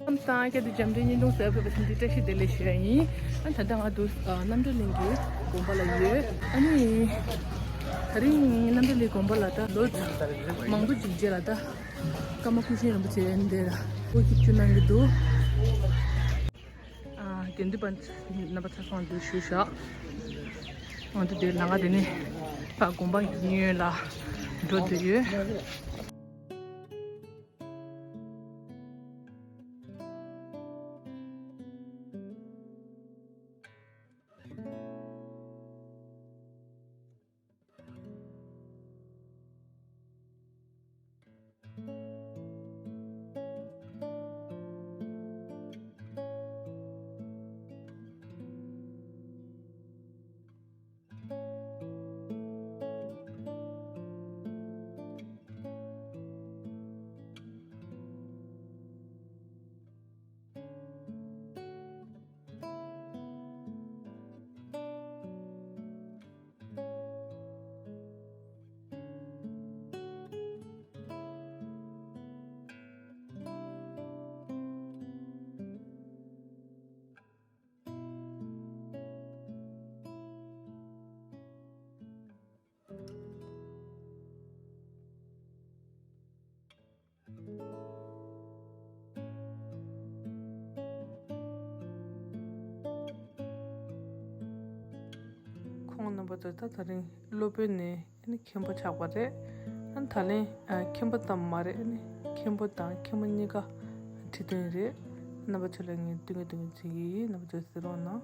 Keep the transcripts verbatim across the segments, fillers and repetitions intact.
བསམ་བཏང་སྐད་དུ་འཇམ་འདྲའི་བརྙན་ཐུང་གསར་པ་བ་ཚང་འདི་བཀྲ་ཤིས་བདེ་ལེགས་ཞུ་ཡ་ཡིན། ཨ་ད་ལྟ་ང་འདུག་ཨ་རྣམ་གྲོལ་གླིང་གི་དགོན་པ་ལ་ཡོད། ཨ་ནི་ད་རིང་རྣམ་གྲོལ་གླིང་དགོན་པ་ལ་ད་ལོ་མང་པོ་ཅིག་རྗེས་ལ་ད་ཀརྨ་སྐུ་ཆེན་རིན་པོ་ཆེ་འདིར་སྐུ་ཁྱབ་བཅུ་གནང་གི་འདུག་ཨ་དགེ་འདུན་པ་རྣམ་པ་ཚང་མ་འདུག་ཞུ་ཤག་ང་ཚོ་འདིར་ལམ་ཁ་དེ་ནས་ཕར་དགོན་པ་གི་གཡས་གཡོན་ལ་འགྲོ་འདོད་ཡོད། ཁོང་རྣམ་པ་ཚོ་ད་ད་རིང་སློབ་དཔོན་ནས་ཨ་ནི་མཁན་པོ་ཆགས་པ་རེད། ཨ་ནི་ད་ལན་ཨ་མཁན་པོ་ཙམ་མ་རེད། ཨ་ནི་མཁན་པོ་དང་མཁན་མོ་གཉིས་ཀ་ཁྲི་སྟོན་རེད། རྣམ་པ་ཚོ་ལ་ངས་སྟོན་གི་སྟོན་གི་བྱེད་ཀྱི་ཡིན། རྣམ་པ་ཚོ་གཟིགས་རོགས་གནང་།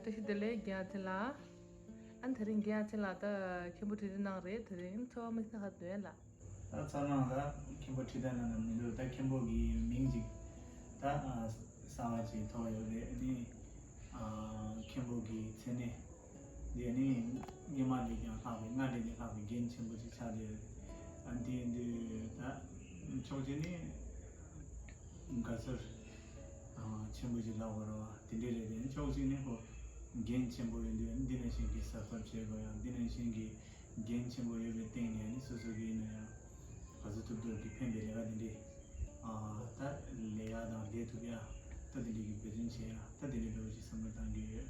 བཀྲ་ཤིས་བདེ་ལེགས། རྒན་ཚེ་ལགས། ཨ་ནི་དེ་རིང་རྒན་ཚེ་ལགས་ད་མཁན་པོ་ཁྲིད་གནང་རེད། དེ་རིང་ཚོར་བ་དམིགས་བསལ་ག་འདོན་ལ། ད་ཚོར་སྣང་ད་མཁན་པོ་ཁྲིད་གནང་ན་མི་འདུག་ད་མཁན་པོ་གི་མིང་ཅིག་ད་གསར་བ་ཅིག་ཐོགས་ཡོད་རེད། ཨ་ནི་མཁན་པོ་གི་མཚན་གནས་འདི་ནི་སྔོན་མ་ལས་ཀྱང་ལྷག་པའི་སྔར་ལས་ཀྱང་ལྷག་པའི་འགན་ཆེན་པོ་ཅིག་ཆགས་བསྡད་ཡོད་རེད། ཨ་འདི་འདི་ད་ཕྱོགས་གཅིག་ནི་དགའ་ཚོར་ཆེན་པོ་ཅིག་ལབ་དགོས་རེད་བ། དེ་འདྲས་རེད། དེ་ནི་ཕྱོགས་གཅིག་ནས་ཁོ་འགན་ཆེན་པོ་ཡོད་དུས་འདི་ནང་བཞིན་གྱི་གཟབ་གཟབ་བྱེད་དགོས་ཡ། འདི་ནང་བཞིན་གྱི་འགན་ཆེན་པོ་ཡོད་པའི་སྟེང་ནས་ནི་སོ་སོ་གི་ཡིན་ན་ཡང་ག་ཚོད་ཐུབ་ཐུབ་ཀྱི་ཕན་པའི་ལས་ཀ་འདི་འདྲས་ད་ལས་ཡ་དང་ལས་ཐུབ་ཡ་ད་འདི་འདྲས་ཀྱི་འབད་བརྩོན་བྱེད་ཡ་ད་འདི་འདྲས་འདྲ་བོ་ཅིག་བསམ་བློ་བཏང་གི་ཡོད།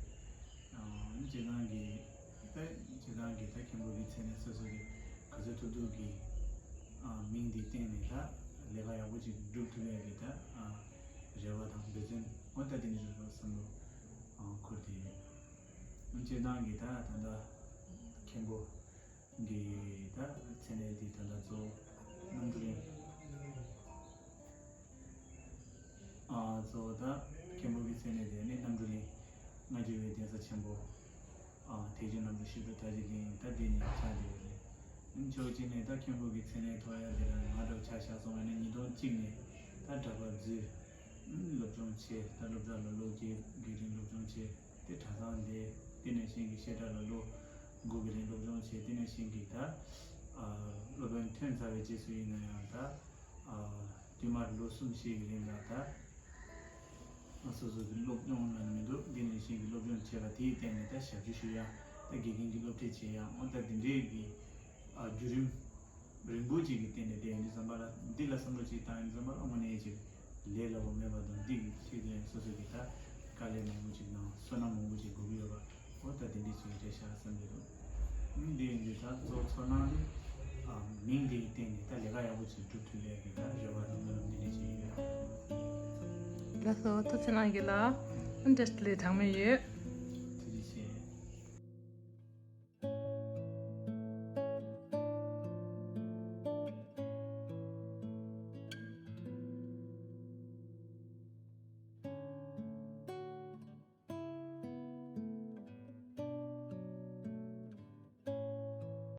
སྤྱིར་བཏང་གི་ད་སྤྱིར་བཏང་གི་ད་མཁན་པོ་གི་མཚན་གནས་སོ་སོ་གི་ག་ཚོད་ཐུབ་ཐུབ་ཀྱི་མིང་འདི་བཏོན་ནས་ད་ལས་ཀ་ཡག་པོ་ཅིག་སྒྲུབ་ཐུབ་ཡ་གི་ད་རེ་བ་དང་འབད་བརྩོན་འོ་ད་དེ་འདྲ་ཞིག་བསམ་བློ་འཁོར་ཏེ་ཡོད། སྤྱིར་བཏང་གི་ད་ད་ལྟ་མཁན་པོ་གི་ད་མཚན་གནས་འདི་ད་ལྟ་གཙོ་བོ་རྣམ་གྲོལ་གླིང་། གཙོ་བོ་ད་མཁན་པོ་གི་མཚན་གནས་དེ་ནི་རྣམ་གྲོལ་གླིང་། སྔ་འགྱུར་བའི་གདན་ས་ཆེན་པོ། ཐེག་ཆེན་རྣམ་གྲོལ་ཞི་ཁྲོ་དར་གྱི་གླིང་ད་འདི་ནི་ཆགས་བསྡད་ཡོད་རེད། ཕྱོགས་གཅིག་ནས་ད་མཁན་པོ་གི་མཚན་གནས་ཐོབ་ཡ་དེ་ལ་ང་འདྲ་བོ་ཆ་བཞག་སོང་བ་ནི་ཉིས་སྟོང་གཅིག་ནས་ད་གྲྭ་པ་འཛུལ། སློབ་སྦྱོང་བྱས། ད་སློབ་གྲྭ་ལ་ལོ་བརྒྱད་དགེ་རྒན་སློབ་སྦྱོང་བྱས། དེ་གྲྭ་ཚང་བསྡད། དེ་ནང་བཞིན་གྱི་བཤད་གྲྭ་ལ་ལོ་དགུ་གི་རིང་སློབ་སྦྱོང་བྱས། དེ་ནང་བཞིན་གྱི་ད་སློབ་དཔོན་ཐོན་ཚར་བའི་རྗེས་སུ་ཡིན་ན་ཡང་ད་བསྟུད་མར་ལོ་གསུམ་བཞི་གི་རིང་ལ་ད་སོ་སོ་གི་སློབ་སྦྱོང་ལ་མི་འདུག་འདི་ནང་བཞིན་གྱི་སློབ་སྦྱོང་བྱས་པ་དེའི་སྟེང་ནས་ད་ཞབས་ཕྱི་ཞུ་ཡ། ད་དགེ་རྒན་གྱི་སློབ་ཁྲིད་བྱེད་ཡ། འོ་ད་འདི་འདྲའི་གི་བརྒྱུད་རིམ་རིང་པོ་ཅིག་གི་སྟེང་ནས་བསྡད་ཡོང་དུས་ཙམ་པ་ལ་འདི་ལ་བསམ་བློ་ཅིག་བཏང་ཡོང་དུས་ཙམ་པ་ལ་དངོས་གནས་ཅིག་ལས་སླ་པོ་མེད་པ་དང་། འདི་གི་ཆེད་དུ་ཡང་སོ་སོ་གི་ད་དཀའ་ལས་མང་པོ་ཅིག་དང་བསོད་ནམས་མང་པོ་ཅིག་དགོས་ཀྱི་ཡོད་པ། འོ་ད་དེ་འདྲ་ཅིག་རེད་ཤག་བསམ་གྱི་འདུག་འདི་ཡིན་དུས་ད་གཙོ་བོ་ཚོར་སྣང་འདི་མིང་འདི་ཡི་སྟེང་ནས་ད་ལས་ཀ་ཡག་པོ་ཅིག་སྒྲུབ་ཐུབ་ཡས་ཀྱི་ད་རེ་བ་དང་སྨོན་ལམ་འདི་འདྲ་ཅིག་ཡོད། ལགས་སོ། ཐུགས་རྗེ་གནང་གི་ལགས། འདྲེ་ལས་དྲང་མོ་ཡོད།